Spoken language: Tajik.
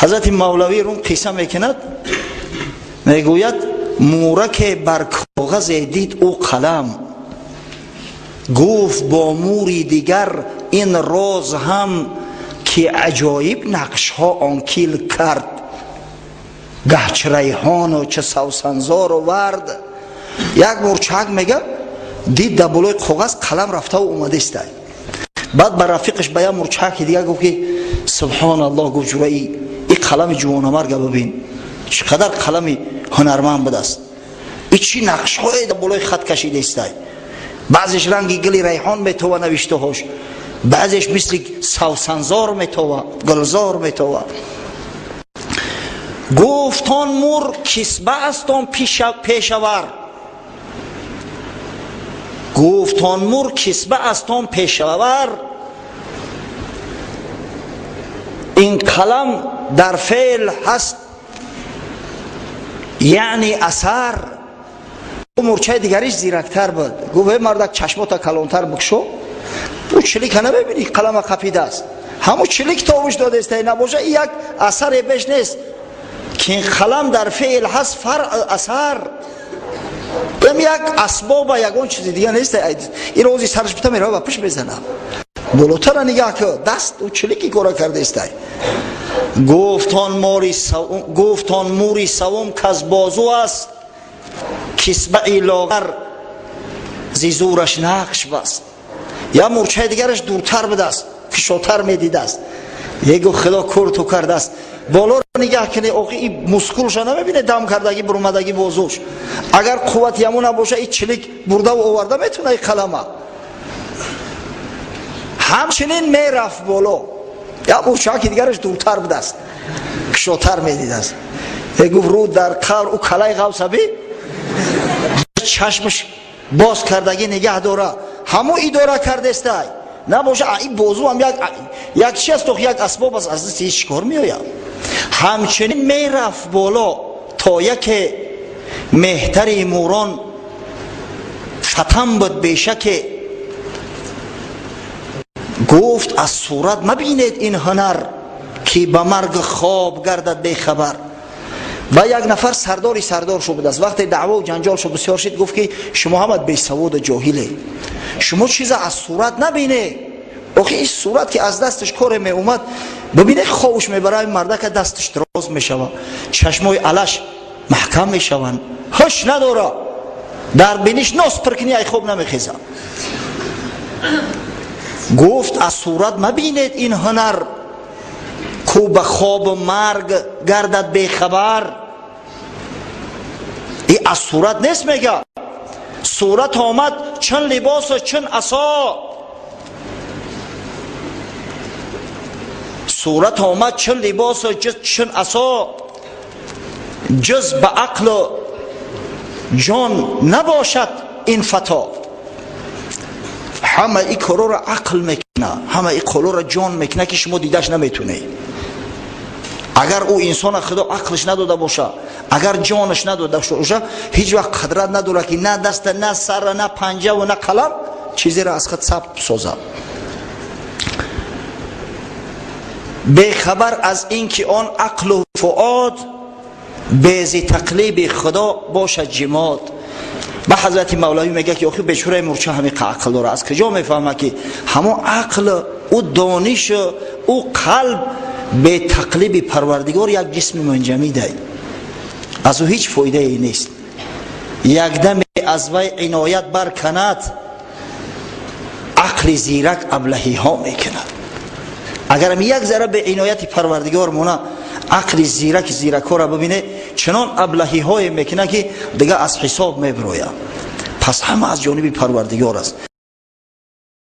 Ҳазрати Мавлавӣ рум қисса мекунад, мегӯяд: мураке бар коғазе дид ӯ қалам, гуфт бо мури дигар ин роз ҳам, ки аҷоиб нақшҳо он кил кард, гаҳ чӣ райҳону чӣ савсанзору вард. Як мурчак мега дид дар болои коғаз қалам рафтаву омадистай. Баъд ба рафиқаш, ба як мурчаки дигар гуфт, ки субҳоналлоҳ, гуфт, ҷураи и қалами ҷувонамарга бибин, чӣ қадар қалами ҳунарманд будааст, и чӣ нақшҳое дар болои хат кашидаистай. Баъзеш ранги гили райҳон метова навиштаҳош, баъзеш мисли савсанзор метова, гулзор метова. Гуфт он мур: кисба аст он пешавар. Гуфт он мур: кисба аст он пешавар, ин қалам дар феъл ҳаст, яъни асар. Мурчаи дигариш зирактар буд, гуфт: э мардак, чашмота калонтар бикшо, ӯ чилика намебинӣ, қалама қапидааст, ҳамун чилик тобуш додаеста, набоша як асаре беш нест, ки ин қалам дар феъл ҳаст фаръ асар, ам як асбоба, ягон чизи дига нест. Ин рози сараш бита мерава, ба пиш мезана, болотара нигаҳ ки даст ӯ чилики кора кардаистай. Гуфт он мури савум каз бозу аст, кисбаи лоғар зи зураш нақш баст. Я мурчаи дигараш дуртар будааст, кишотар медидааст. Е гуфт: худо курту кардааст, болоро нигаҳ кунӣ, охи и мускулша намебине, дам кардагӣ, бурумадагӣ бозуш, агар қуввати ҳамун набоша, и чилик бурдаву оварда метуна и қалама. Ҳамчунин мерафт боло. Я мурчаки дигараш дуртар будааст, кишотар медидааст. Е гуфт: рӯ дар қавр ӯ калаи ғавсаби чашмаш боз кардагӣ нигаҳ дора, ҳамун идора кардестай, набоша ин бозу ҳам як чи аст, як асбоб аст, аз дасти ҳеҷ кор меояд. Ҳамчунин мерафт боло, то яке меҳтари мурон фатан буд бешаке. Гуфт: аз сурат мабинед ин ҳунар, ки ба марг хоб гардад бехабар. Ва як нафар сардори сардор шуд будааст. Вақте даъвову ҷанҷол шуд, бисёр шид, гуфт, ки шумо ҳамат бесаводу ҷоҳиле, шумо чиза аз сурат набине. Охи ин сурат ки аз дасташ коре меомад, бибине, ховуш мебара, ин мардака дасташ дроз мешава, чашмои алаш маҳкам мешаванд, ҳуш надора, дар биниш нос пиркини, ай хоб намехеза. Гуфт: аз сурат мабинед ин ҳунар, ку ба хобу марг гардад бехабар. И аз сурат нест, мега, сурат омад чун либосу чун асо, сурат омад чун либосу чун асо, ҷуз ба ақлу ҷон набошад ин фато. Ҳама и корора ақл мекуна, ҳама и корора ҷон мекуна, ки шумо дидаш наметунед. Агар ӯ инсона худо ақлш надода боша, агар ҷонаш надода боша, ҳеҷ вақт қудрат надорад, ки на даста, на сара, на панҷаву на қалам чизеро аз худ сабт созад. Бехабар аз ин ки он ақлу фуод бези тақлиби худо бошад ҷимод. Ба ҳазрати Мавлавӣ мегӯяд, ки охи бечораи мурча ҳамиқа ақл дора, аз куҷо мефаҳмад, ки ҳамон ақл, ӯ донишу ӯ қалб бетақлиби Парвардигор як ҷисми мунҷамидай, аз ӯ ҳеҷ фоидае нест. Якдаме аз вай иноят барканад, ақли зирак аблаҳиҳо мекунад. Агарам як зара бе инояти Парвардигор мона, ақли зираки зиракҳоро бибине, чунон аблаҳиҳое мекунад, ки дига аз ҳисоб мебирояд. Пас ҳама аз ҷониби Парвардигор аст.